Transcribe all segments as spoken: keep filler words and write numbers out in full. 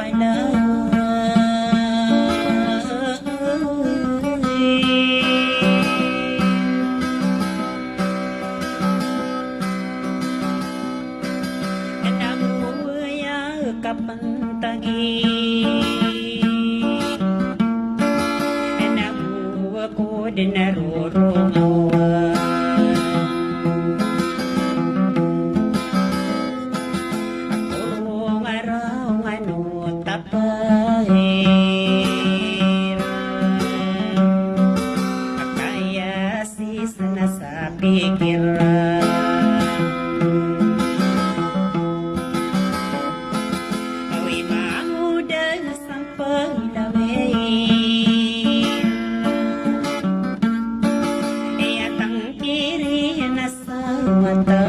Ena bo aya kapantagi, ena bo ko den a rorongawan. Ako rongarong ano tapahiran, a kaya sisna sa pikiran. Awi mangoda sa paglawi, aya tangkiri na sa mata,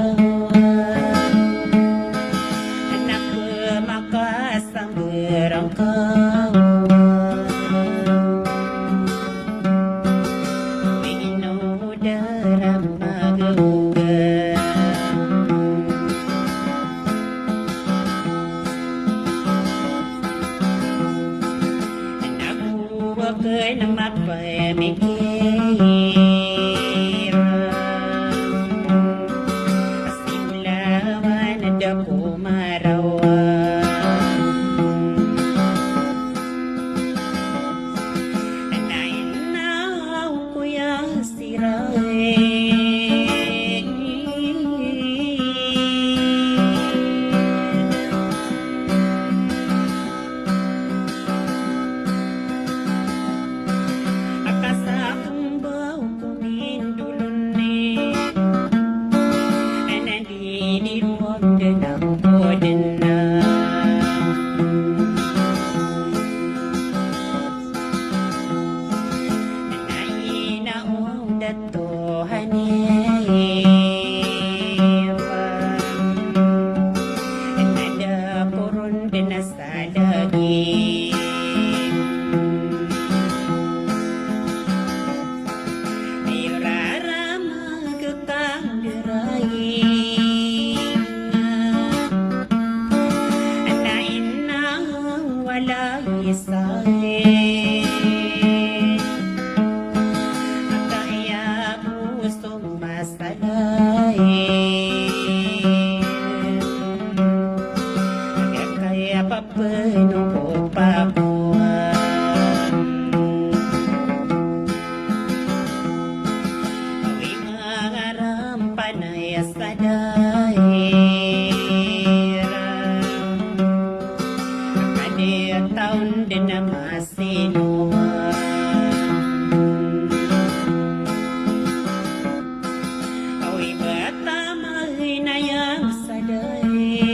na pemakasamberang kawan. Wino dara magaga. Nabuwak na mapamikir, simlawan da ko marawan. Na inaw ko ya siran. A kasakmbaw ko mindolon i, na di di ron den a ko den a. Na inaw da Tohan i ba, na da ko ron den a sa lagi. Iyo rarama ka kanggarai, na inaw walay sa i. Kaya ko so masalay, kaya papanong ko pakuan. Awi mangarampanay sa daira, kadi taon den a mas Sino man. Awi bata mahinayang sa daira.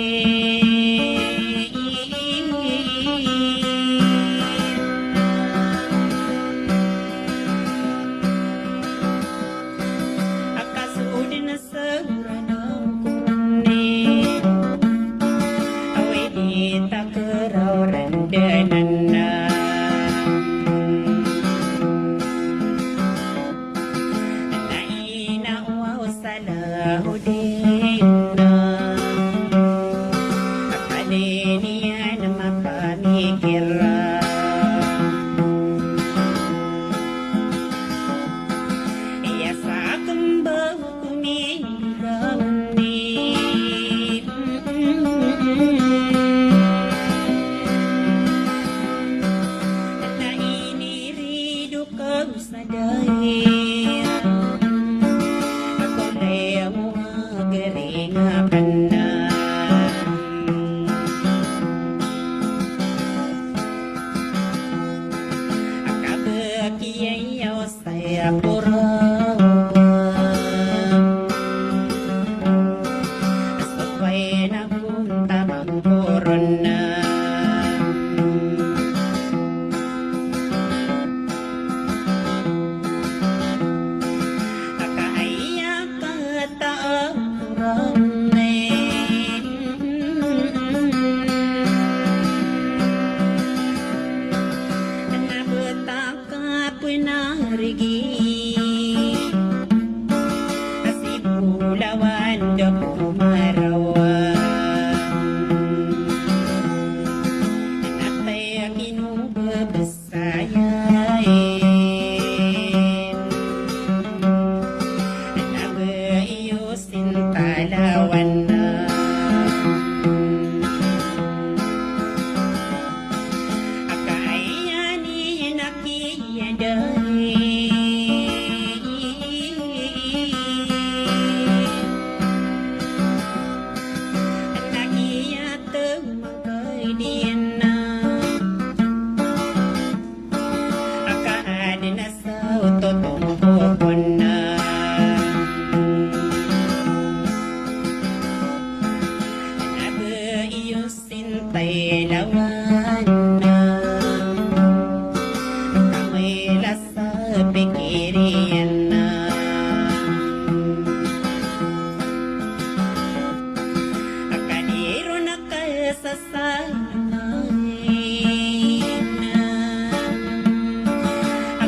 Akasod na Sawra na koroni, awi di ta karaw randanan na. Na ina o Salahuddin na, a pd iyan a mapamikir. Iya sa kembaw ko mindaw ni. Na inirido ko sa daya, ako lemo a gering a kena. lawan na, ka mala sa pikir iyan na. Ka di ron kasasanay na,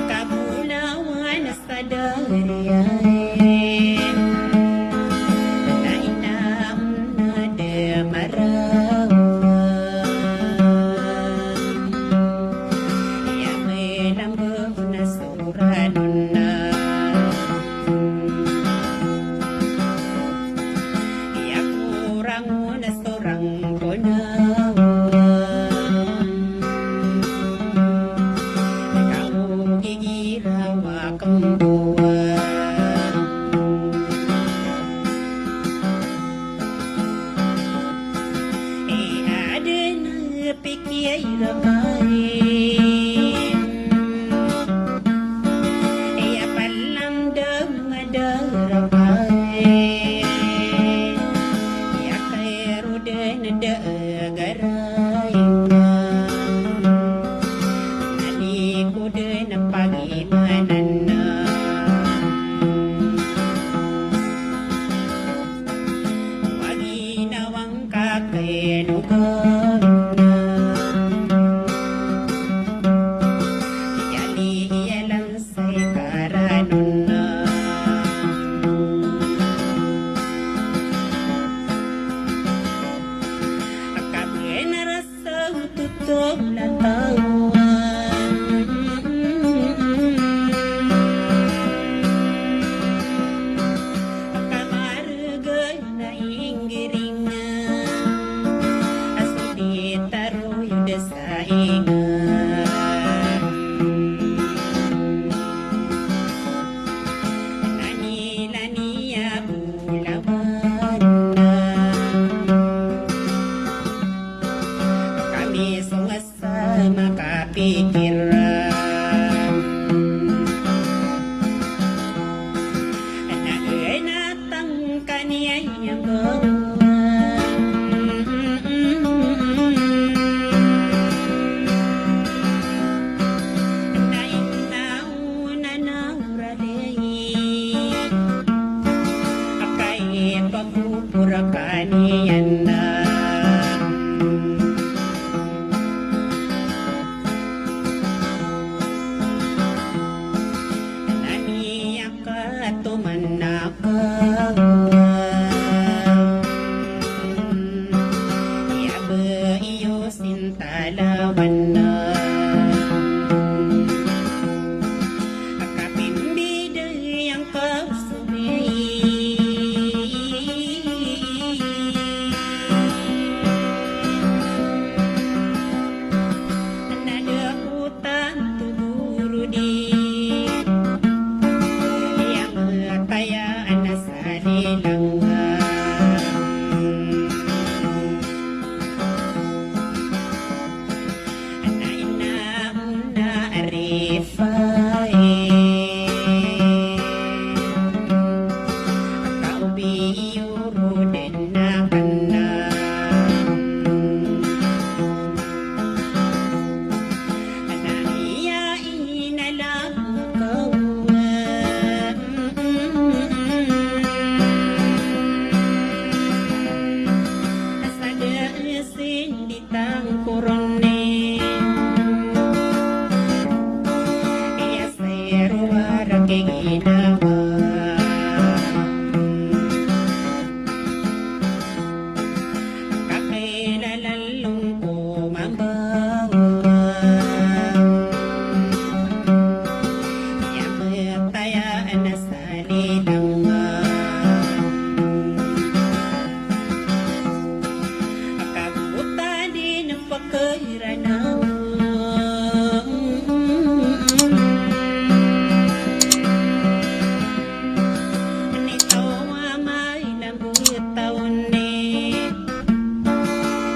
ka bolawan sa dariyay, na ina on na da marawa. Iya melamba na so ranon na, iya korang on na sorang ko na, ka o gigiraw a kembowa. Iya aden a pikir a kay, iya palam da madarakay, iya kay roden da garay na, na di ko den pagimanan na. Wagi na wang ka kenogan na, iyali iyalan sa ikaranon na. Ka benar a sa oto to lataw. Ka maregen a inggiring a so di taroyod sa inga. Na nilani a bolawan na, ka misong a sa makapikir a, na ena tangkaniyan iyan ba. Na ina on na na Akay pagpupura kaniyan na. Nani akatoman na ka. Iya ba iyo sintalawan na. Kapimbida yang kau subi. Nada utan tuguru di. Yang mataya anas Salilang. Na ina on na arifay. Ka o biyo ro den na kena. Na iya inalakaw. Sa da sindi tangkoron i. Iya sero a raki ginawa. Kakilala longko mambawa. Iya mataya anas Salilang. Kabuta di na pakirana. Nitaw a may na bitaw ni.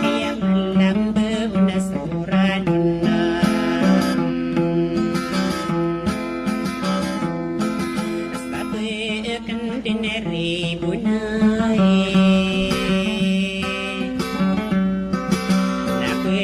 Iya malamba na soranon na. Sabi aken di na ribonay. Na ba